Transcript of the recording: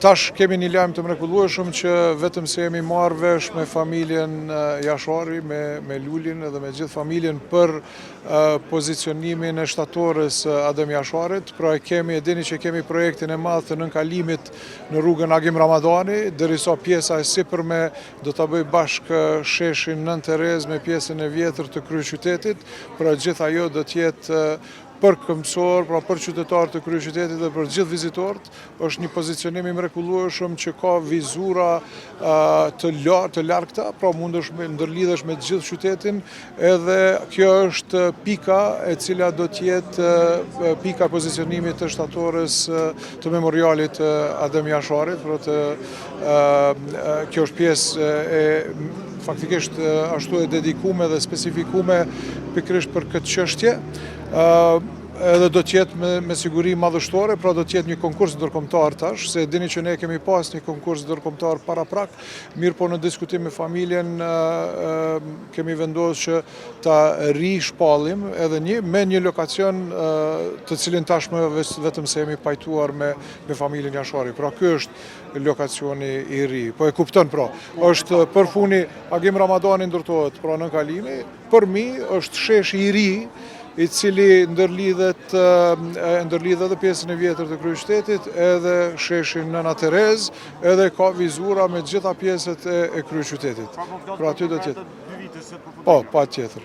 Tash kemi një lajm të mrekullueshëm që vetëm se jemi marrë vesh me familjen Jashari, me, me Lulin edhe me gjithë familjen për pozicionimin e shtatores Adem Jasharit. Pra e kemi, e dini që kemi projektin e madh të nënkalimit në rrugën Agim Ramadani, derisa pjesa e sipërme do ta bëjë bashkë sheshin Nënë Terezë me pjesën e vjetër të kryeqytetit, pra gjithë ajo do të jetë për këmbësorë, pra për qytetarë të kryeqytetit dhe për gjithë vizitorët, është një pozicionim i mrekullueshëm që ka vizura të lartë, të largëta, pra mundesh me ndërlidhesh me gjithë qytetin, edhe kjo është pika e cila do të jetë pika e pozicionimit të shtatores të memorialit të Adem Jasharit, pra të kjo është pjesë e faktikisht ashtu e dedikume dhe specifikume pikërisht për këtë çështje. Edhe do të jetë me, me siguri madhështore, pra do të jetë një konkurs ndërkombëtar tash, se e dini që ne kemi pas një konkurs ndërkombëtar paraprak, mirë po në diskutim me familjen kemi vendosur që ta rishpallim edhe një me një lokacion të cilin tashmë vetëm se jemi pajtuar me me familjen Jashari. Pra ky është lokacioni i ri. Po e kupton pra, është përfuni Agim Ramadani ndërtohet, pra nënkalimi, përmi është sheshi i ri i cili ndërlidhet ndërlidhet edhe pjesën e vjetër të kryeqytetit, edhe sheshin Nëna Terezë, edhe ka vizura me gjitha pjesët e, e kryeqytetit. Pra, po pra aty do të jetë. Dy vite se Po, patjetër.